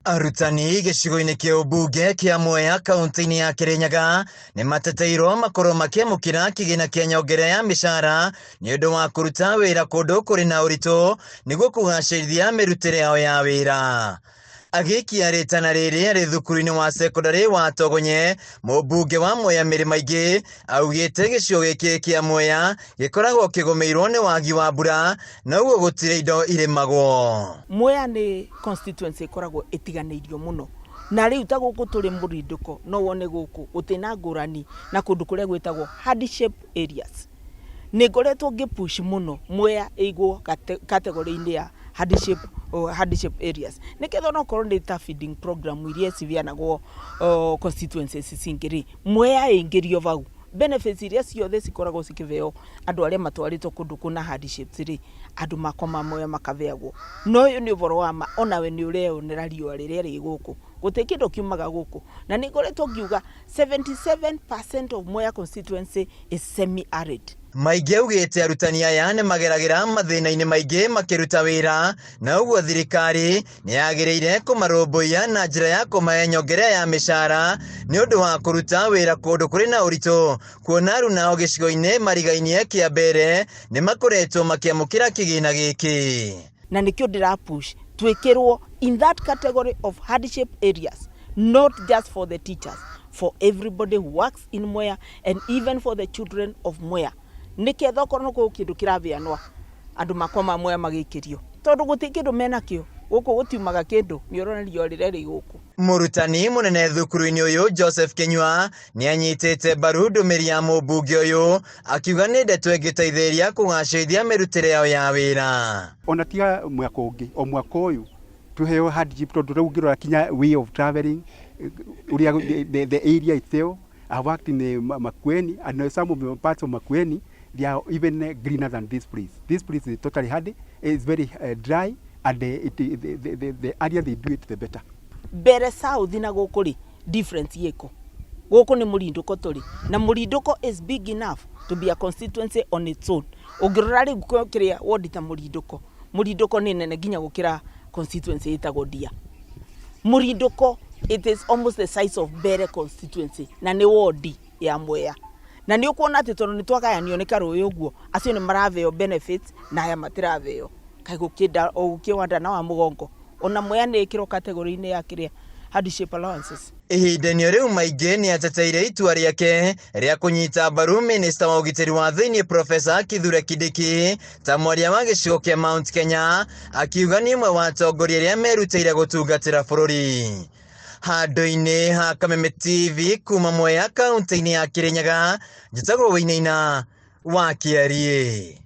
Arutani gĩcigo-inĩ kĩa ũmbunge kĩa Mwea kaunti-inĩ ya Kĩrĩnyaga nĩ mateteirwo makorwo makĩamũkĩra kĩgĩna kĩa nyongerera ya mĩcara nĩ ũndũ wa kũruta wĩra kũndũ kũrĩ na ũritũ nĩguo kũgacĩrithia mĩrutĩre yao ya wĩra. Agĩikia rĩtana rĩrĩ arĩ thukuru-inĩ wa cekondarĩ wa Togonye, mũmbunge wa Mwea Mĩrĩ Maingĩ augĩte gĩcigo gĩkĩ kĩa Mwea gĩkoragwo kĩgũmĩirwo nĩ wagi wa mbura na ũguo gũtirĩ indo irĩmagwo. Mwea nĩ constituency ĩkoragwo ĩtiganĩirio mũno na rĩu ta gũkũ tũrĩ mũrindũko no wone gũkũ gũtirĩ na ngũrani na kũndũ kũrĩa gwĩtagwo hardship areas. Nĩ ngoretwo ngĩ push mũno Mwea ĩigwo category-inĩ ya hardship, hardship areas nĩgetha onokorwo nĩ ta feeding program iria ciheanagwo constituencies ici ingĩ rĩ, Mwea ĩingĩrio vau. Benefits iria ciothe cikoragwo cikĩheo andũ arĩa matwarĩtwo kũndũ kũna hardships rĩ, andũ makwa ma Mwea makaheagwo. Na ũyũ nĩ ũhoro wa ma onawe nĩ ũreyonera riũa rĩrĩa rĩ gũkũ. Gũtirĩ kĩndũ kiumaga gũkũ. Na nĩ ngoretwo ngiuga 77% of Mwea constituency is semi arid. Maingĩ augĩte arutani aya nĩ mageragĩra mathĩna-inĩ maingĩ makĩruta wĩra na ũguo thirikari nĩ yagĩrĩire kũmarũmbũiya na njĩra ya kũmahe nyongerera ya mĩcara nĩ ũndũ wa kũruta wĩra kũndũ kũrĩ na ũritũ kuona arunao gĩcigo-inĩ marigainie kĩa mbere nĩ makoretwo makĩamũkĩra kĩgĩna gĩkĩ. Na nĩkĩo ndĩra push twĩkĩrwo in that category of hardship areas, not just for the teachers, for everybody who works in Mwea and even for the children of Mwea. Nĩketha okorwo nĩ kũrĩ kĩndũ kĩraheanwa andũ makwa ma Mwea magĩikĩrio tondũ gũtirĩ kĩndũ menakĩo gũkũ gũtiumaga kĩndũ nĩ ũrona riũa rĩrĩa rĩ gũkũ. Mũrutani mũnene thukuru-inĩ ũyũ Joseph Kinyua nĩ anyitĩte mbaru ndũmĩrĩri ya mũmbunge ũyũ akiuga nĩ ndeto ĩngĩteithĩrĩria kũgacĩrithia mĩrutĩre yao ya wĩra. Ona tiga mwaka ũngĩ, o mwaka ũyũ tuheo hardship tondũ rĩu ũngĩrora kinya way of traveling ũrĩa the area itself. I've worked in Makueni and some of the parts of Makueni, they are even greener than this place. This place is totally hard, it's very dry, and the earlier they do it, the better. Mbere South na gũkũ rĩ, difference ĩko gũkũ nĩ mũrindũko tũrĩ na mũrindũko is big enough to be a constituency on its own. Ũngĩrora rĩu kĩrĩa wodi ta mũrindũko, mũrindũko nĩ nene nginya gũkĩra constituency ĩtagwo Ndia. Mũrindũko, it is almost the size of Mbere constituency na nĩ wodi ya Mwea. Na nĩ ũkuona atĩ tondũ nĩ twagayanio nĩ karũĩ ũguo, acio nĩ maraveo benefits na aya matiraveo. Kaĩ gũkĩwanda na wa mũgongo ona Mwea nĩ ĩkĩrwo category-inĩ ya kĩrĩa hardship allowances. Ihinda-inĩ rĩu Maingĩ nĩ ateteire itua rĩake rĩa kũnyita mbaru minista wa ũgitĩri wa thĩinĩ Profesa Kithure Kindiki ta mwaria wa gĩcigo kĩa Mount Kenya, akiuga nĩ ũmwe wa atongoria arĩa merutĩire gũtungatĩra bũrũri. Handũ-inĩ ha Kameme TV kuma Mwea kaunti-inĩ ya Kĩrĩnyaga, njĩtagwo Wainaina wa Kĩariĩ.